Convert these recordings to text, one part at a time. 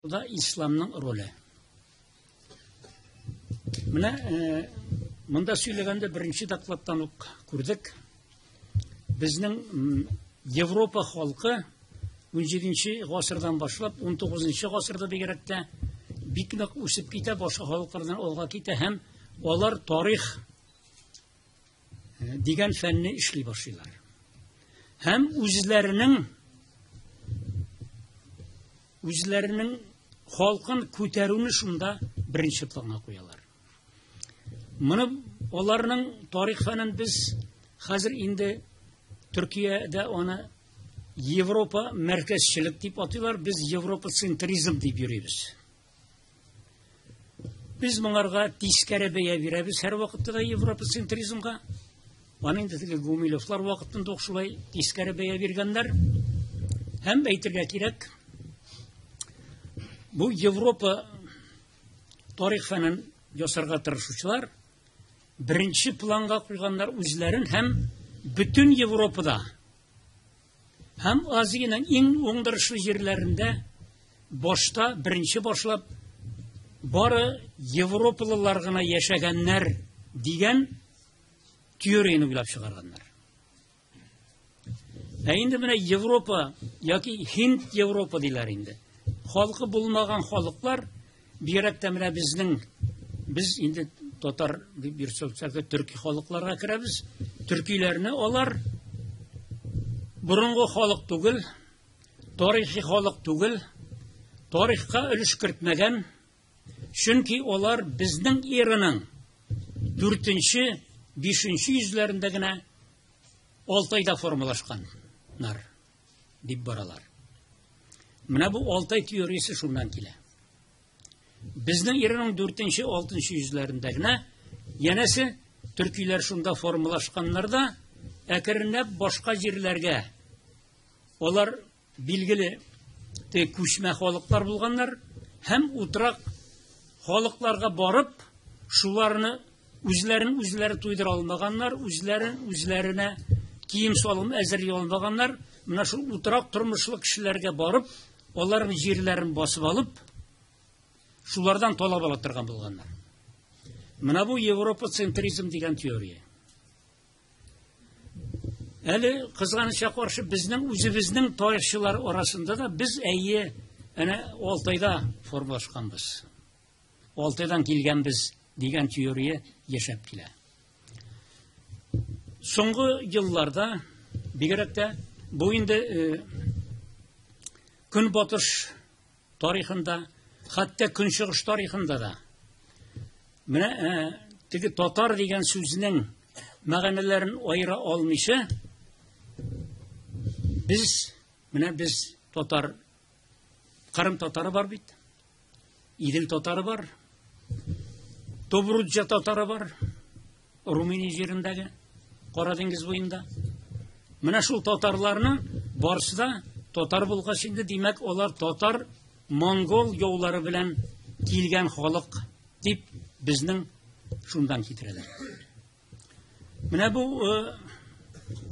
Да исламның роле. Менә монда сөйләгәндә беренче докладтан ук күрдек. Безнең Европа халкы 17 гасырдан башлап 19 гасырда бигрәк тә бик нык үсеп китә, башка халыклардан алга китә һәм алар тарих дигән фәнне эшли башлыйлар. Һәм үзләренең халкын күтәрүне шунда беренче планга куялар. Моны аларның тарих фәнен без хәзер инде Төркиядә аны Европа мәркәзчелек дип атыйлар, без Европа центризм дип йөрибез. Без моңарга тискәре бәя бирәбез һәрвакытта да Европа центризмга. Аны инде теге Гумилевлар вакытында ук шулай тискәре бәя биргәннәр. Һәм әйтергә кирәк, бу Европа тарих фәнен ясарга тырышучылар беренче планга куйганнар үзләрен һәм бөтен Европада Һәм Азиянең иң уңдырышлы җирләрендә башта беренче башлап бары европалылар гына яшәгәннәр дигән теорияне уйлап чыгарганнар. Ә инде менә Европа яки Һинд Европа диләр инде. Халкы булмаган халыклар бигрәк тә менә безнең без инде татар дип йөрсәк, төрки халыкларга керәбез. Төркиләрне алар борынгы халык түгел, тарихи халык түгел, тарихка өлеш кертмәгән, чөнки алар безнең эраның 4-нче, 5-нче йөзләрендә генә Алтайда формалашканнар дип баралар. Менә бу Алтай теориясе шуннан килә. Безнең эраның 4-нче, 6-нчы йөзләрендә генә янәсе төркиләр шунда формалашканнар да, әкренләп башка җирләргә алар билгеле те күчмә халыклар булганнар һәм утрак халыкларга барып, шуларны үзләрен үзләре туйдыра алмаганнар, үзләрен үзләренә кием салым әзерли алмаганнар. Менә шул утрак тормышлы кешеләргә барып, аларның җирләрен басып алып, шулардан талап ала торган булганнар. Менә бу Европа центризм дигән теория. Әле кызганычка каршы безнең үзебезнең тарихчылар арасында да без әйе әнә Алтайда формалашканбыз. Алтайдан килгәнбез дигән теория яшәп килә. Соңгы елларда бигрәк тә бу инде Көнбатыш тарихында, хәтта Көнчыгыш тарихында да менә теге татар дигән сүзнең мәгънәләрен аера алмыйча без менә без татар Кырым татары бар бит. Идел татары бар. Добруджа татары бар. Румыния җирендәге Кара диңгез буенда. Менә шул татарларның барысы да татар булгач инде, димәк, алар татар монгол яулары белән килгән халык дип безнең шундан китерәләр. Менә бу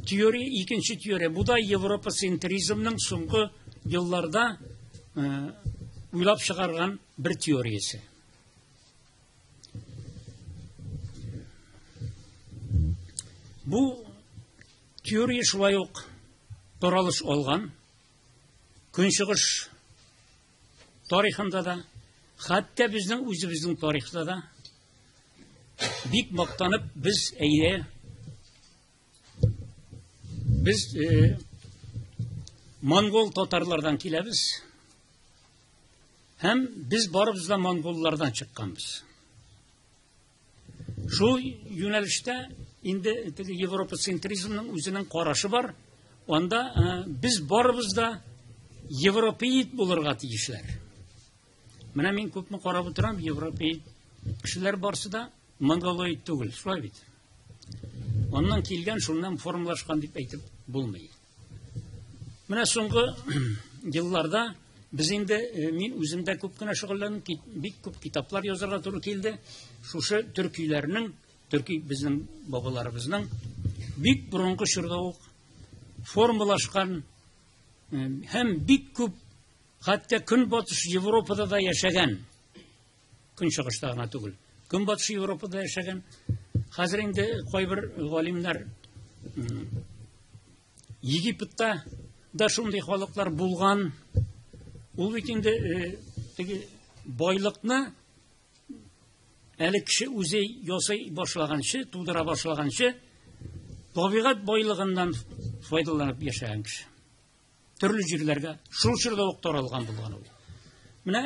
теория, икенче теория. Бу да Европа центризмның соңгы елларда уйлап чыгарган бер теориясе. Бу теория шулай ук таралыш алган. Көнчыгыш тарихында да, хәтта безнең үзебезнең тарихта да бик мактанып без әйе без монгол татарлардан киләбез. Һәм без барыбыз да монголлардан чыкканбыз. Шул юнәлештә инде теге Европа центризмның үзенең карашы бар. Анда без барыбыз да европеид булырга тиешләр. Менә мин күпме карап утырам, европеид кешеләр барсы да монголоид түгел, шулай бит. Аннан килгән, шуннан формалашкан дип әйтеп булмый. Менә соңгы елларда без инде мин үзем дә күп кенә шөгыльләндем, бик күп китаплар язарга туры килде. Шушы төркиләрнең, төрки безнең бабаларыбызның бик борынгы чорда ук формалашкан һәм бик күп Хәтта Көнбатыш Европада да яшәгән. Көнчыгышта гына түгел. Көнбатыш Европада яшәгән. Хәзер инде кайбер галимнәр Египетта да шундый халыклар булган. Ул бит инде теге байлыкны әле кеше үзе ясый башлаганчы, тудыра башлаганчы, табигать байлыгыннан файдаланып яшәгән кеше. Төрле җирләргә шул чорда ук таралган булган ул. Менә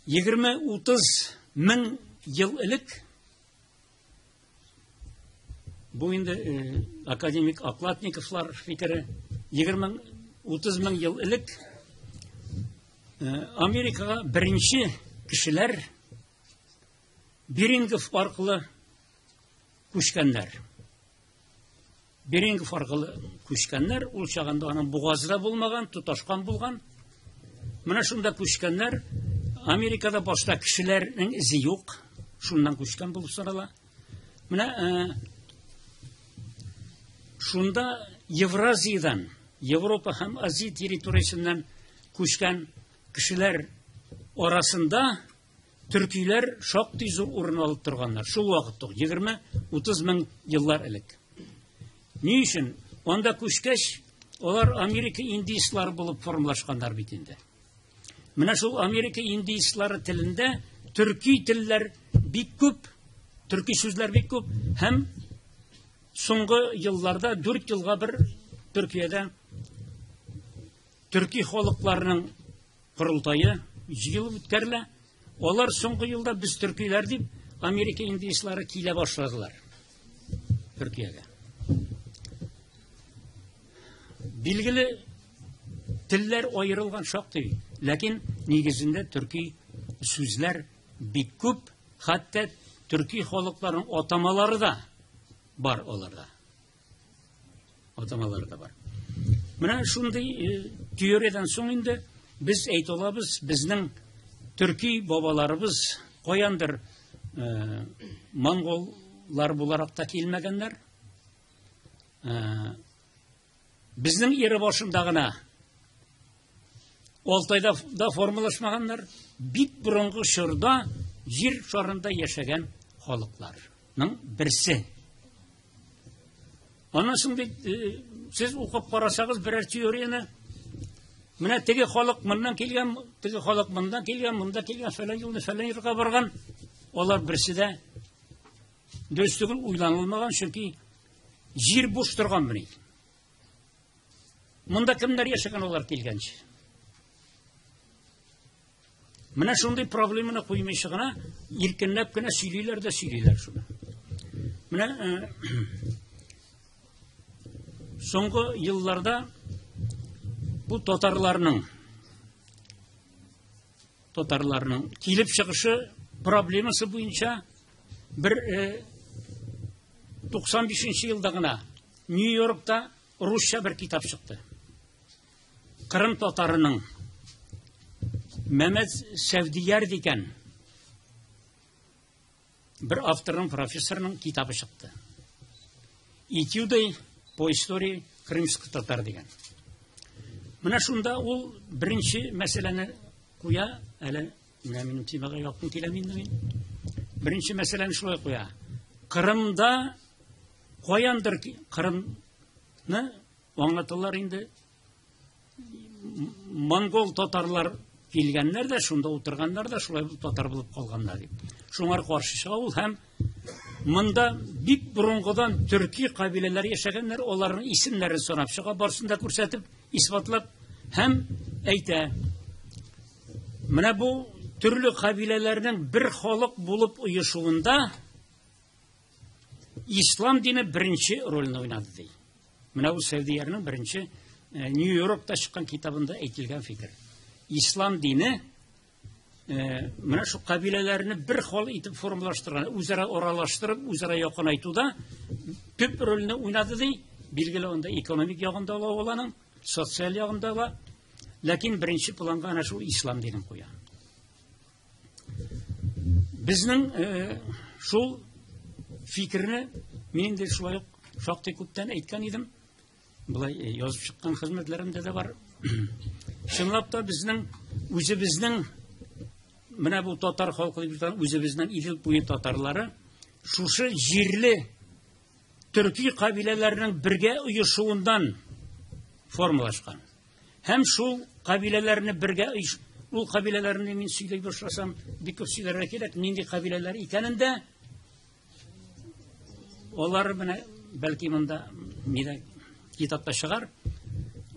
20-30 мең ел элек бу инде академик Окладниковлар фикере 20-30 мең ел элек Америкага беренче кешеләр Берингов аркылы күчкәннәр. Берингов аркылы күчкәннәр, ул чагында аның бугазы да булмаган, тоташкан булган. Менә шунда күчкәннәр. Америкада башта кешеләрнең изе юк, шуннан күчкән булып санала. Менә шунда Евразиядән, Европа һәм Азия территориясеннән күчкән кешеләр арасында төркиләр шактый зур урын алып торганнар. Шул вакытта 20-30 мең еллар элек. Ни өчен? Анда күчкәч, алар Америка индейцлары булып формалашканнар бит инде. Менә шул Америка индейцлары телендә төрки телләр бик күп, төрки сүзләр бик күп һәм соңгы елларда 4 елга бер Төркиядә төрки халыкларының корылтае җыелып үткәрелә. Алар соңгы елда без төркиләр дип Америка индейцлары килә башладылар Төркиягә. Билгеле телләр аерылган шактый, ләкин нигезендә төрки сүзләр бик күп, хәтта төрки халыкларның атамалары да бар аларда. Атамалары да бар. Менә шундый теориядән соң инде без әйтә алабыз, безнең төрки бабаларыбыз каяндыр монголлар буларак та килмәгәннәр. Безнең эра башында гына Алтайда да формалашмаганнар, бик борынгы чорда җир шарында яшәгән халыкларның берсе. Аннан соң бит сез укып карасагыз берәр теорияне, менә теге халык моннан килгән, теге халык моннан килгән, монда килгән, фәлән елны фәлән елга барган, алар берсе дә дөрес түгел, уйланылмаган, чөнки җир буш торган мени. Монда кемнәр яшәгән алар килгәнче? Менә шундый проблеманы куймыйча гына иркенләп кенә сөйлиләр дә сөйлиләр шуны. Менә соңгы елларда бу татарларның килеп чыгышы проблемасы буенча бер 95 елда гына Нью-Йоркта русча бер китап чыкты. Кырым татарының Мәмәт Сәвдияр дигән бер авторның, профессорның китабы чыкты. Этюды по истории крымских татар дигән. Менә шунда ул беренче мәсьәләне куя, әле менә минем темага якын киләм инде мин. Беренче мәсьәләне шулай куя. Кырымда каяндыр Кырымны аңлаталар инде. Монгол татарлар килгәннәр дә, шунда утырганнар да, шулай татар булып калганнар дип. Шуңар каршы чыга ул һәм монда бик борынгыдан төрки кабиләләр яшәгәннәр, аларның исемнәрен санап чыга, барысын да күрсәтеп, исбатлап һәм әйтә. Менә бу төрле кабиләләрнең бер халык булып оешуында ислам дине беренче рольне уйнады ди. Менә бу Сәүдиярның беренче Нью-Йоркта чыккан китабында әйтелгән фикер. Ислам дине менә шу кабиләләрне бер хал итеп формалаштырган, үзара аралаштырып, үзара якынайтуда төп рольне уйнады ди. Билгеле анда экономик ягында ла ул аның, социаль ягында ла. Ләкин беренче планга әнә шул ислам динен куя. Безнең шул фикерне мин инде шулай ук шактый күптән әйткән идем. Болай язып чыккан хезмәтләремдә дә бар. Чынлап та безнең үзебезнең менә бу татар халкы дип үзебезнең Идел буе татарлары шушы җирле төрки кабиләләрнең бергә оешуыннан формалашкан. Һәм шул кабиләләрне бергә оеш ул кабиләләрне мин сөйли башласам, бик күп сөйләргә кирәк, нинди кабиләләр икәнен дә алар менә бәлки монда нидә китапта чыгар,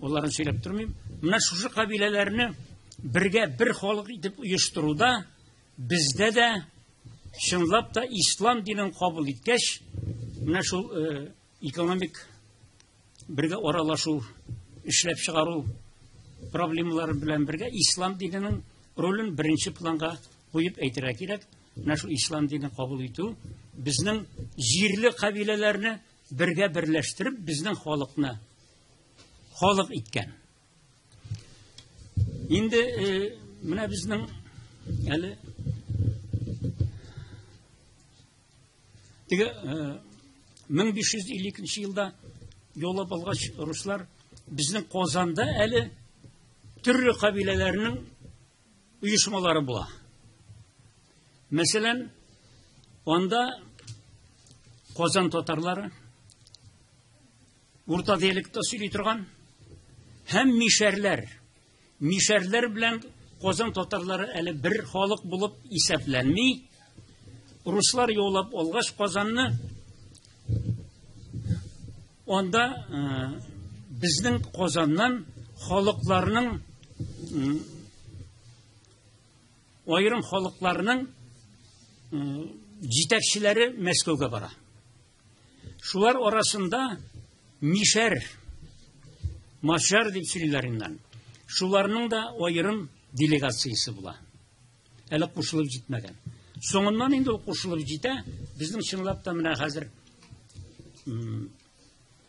оларын сөйләп тормыйм. Менә шушы кабиләләрне бергә бер халык итеп оештыруда бездә дә чынлап та ислам динен кабул иткәч, менә шул экономик бергә аралашу, эшләп чыгару проблемалары белән бергә ислам диненең ролен беренче планга куеп әйтергә кирәк. Менә шул ислам динен кабул итү безнең җирле кабиләләрне бергә берләштереп, безнең халыкны халык иткән. Инде менә безнең әле теге 1552 елда яулап алгач руслар безнең Казанда әле төрле кабиләләрнең оешмалары була. Мәсәлән, анда Казан татарлары урта диалектта сөйли торган һәм мишәрләр. Мишәрләр белән Казан татарлары әле бер халык булып исәпләнми. Руслар яулап алгач Казанны, анда безнең Казаннан халыкларның аерым халыкларның җитәкчеләре Мәскәүгә бара. Шулар арасында мишәр, машар дип сөйлиләр инде. Шуларның да аерым делегациясе була. Әле кушылып җитмәгән. Соңыннан инде ул кушылып җитә. Безнең чынлап та менә хәзер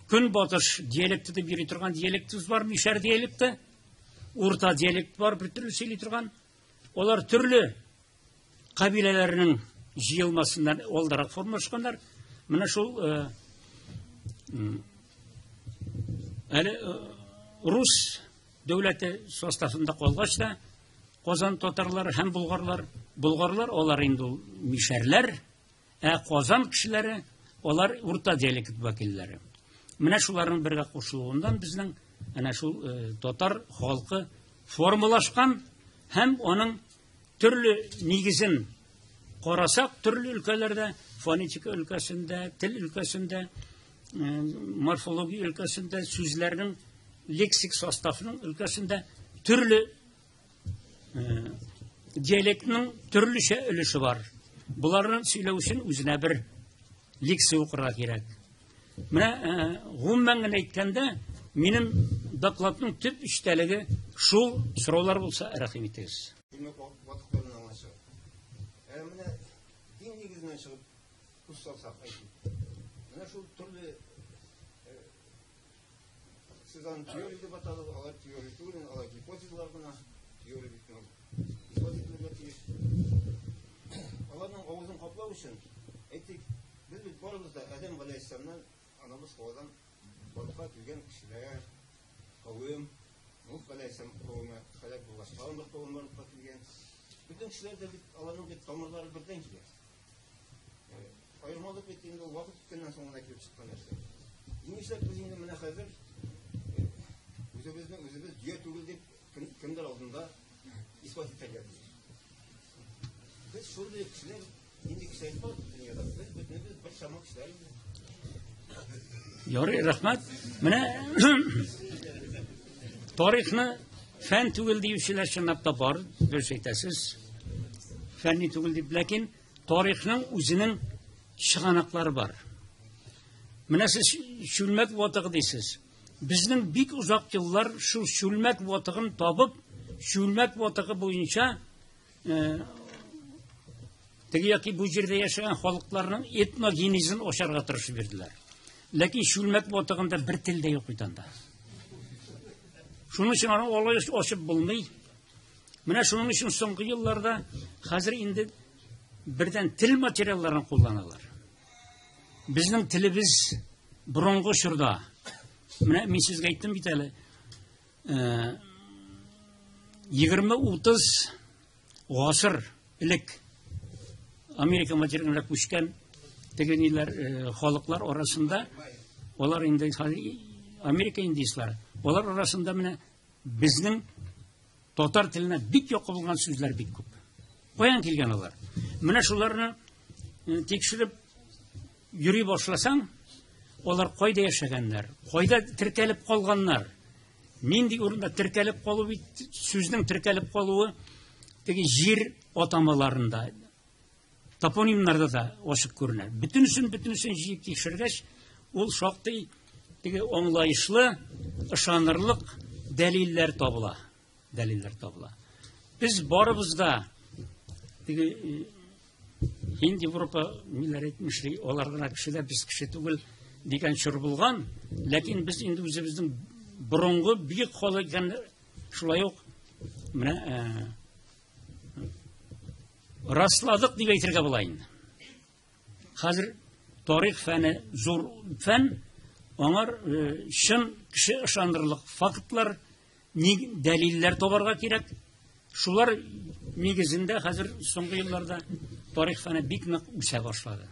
көнбатыш диалекты дип йөри торган диалектыбыз бар, мишәр диалекты, урта диалект бар, бер төрле сөйли торган. Алар төрле кабиләләрнең җыелмасыннан алдарак формалашканнар. Менә шул әле рус дәүләте составында калгач та Казан татарлары һәм болгарлар, болгарлар алар инде ул мишәрләр, ә Казан кешеләре алар урта диалект вәкилләре. Менә шуларның бергә кушылуыннан безнең әнә шул татар халкы формалашкан һәм аның төрле нигезен карасак, төрле өлкәләрдә, фонетика өлкәсендә, тел өлкәсендә, морфология өлкәсендә, сүзләрнең лексик составының өлкәсендә төрле диалектның төрлечә өлеше бар. Боларны сөйләү өчен үзенә бер лекция укырга кирәк. Менә гомумән генә әйткәндә, минем докладның төп эчтәлеге шул. Сораулар булса, рәхим итегез. Ә менә дин нигезеннән чыгып күз салсак, әйтик. Менә шул төрле сез аны теория дип атадыгыз, алар теория түгел, алар гипотезалар гына, теория бит исбат ителергә тиеш. Аларның авызын каплау өчен, әйтик, без бит барыбыз да Адәм галәйһиссәламнан, анабыз Хавадан барлыкка килгән кешеләр, кавем, Нух галәйһиссәлам кавеме һәлак булгач, тагын бер кавем барлыкка килгән. Бөтен кешеләр дә бит аларның бит тамырлары бердән килә. Аермалык бит инде ул вакыт үткәннән соң гына килеп чыккан нәрсә. Нишләп без инде менә хәзер үзебезне үзебез дөя түгел дип кемдер алдында исбат итәргә тиеш? Без шундый кешеләр, нинди кешеләр бар дөньяда? Без бөтенебез бер чама кешеләр инде. Ярый, рәхмәт. Менә тарихны фән түгел диючеләр чынлап та бар, дөрес әйтәсез. Фәнни түгел дип, ләкин тарихның үзенең чыганаклары бар. Менә сез чүлмәк ватыгы дисез. Безнең бик озак еллар шул чүлмәк ватыгын табып, чүлмәк ватыгы буенча теге яки бу җирдә яшәгән халыкларның этногенезын ачарга тырышып бирделәр. Ләкин чүлмәк ватыгында бер тел дә юк бит анда. Шуның өчен аны алай ачып булмый. Менә шуның өчен соңгы елларда хәзер инде бердән тел материалларын кулланалар. Безнең телебез борынгы чорда Менә мин сезгә әйттем бит әле, 20-30 гасыр элек Америка материгына күчкән теге ниләр халыклар арасында, алар инде Америка индейцлары, алар арасында менә безнең татар теленә бик якын булган сүзләр бик күп. Каян килгән алар? Менә шуларны тикшереп йөри башласаң, алар кайда яшәгәннәр, кайда теркәлеп калганнар, нинди урында теркәлеп калу бит, сүзнең теркәлеп калуы теге җир атамаларында, топонимнарда да ачык күренә. Бөтенесен җыеп тикшергәч, ул шактый теге аңлаешлы, ышанырлык дәлилләр табыла. Дәлилләр табыла. Без барыбыз да теге Һинд, Европа ниләр әйтмешли, алар гына кеше дә, без кеше түгел дигән чор булган. Ләкин без инде үзебезнең борынгы бөек халык икәнне шулай ук менә расладык дип әйтергә була инде. Хәзер тарих фәне зур фән, аңар чын кеше ышандырырлык фактлар, дәлилләр табарга кирәк. Шулар нигезендә хәзер соңгы елларда тарих фәне бик нык үсә башлады.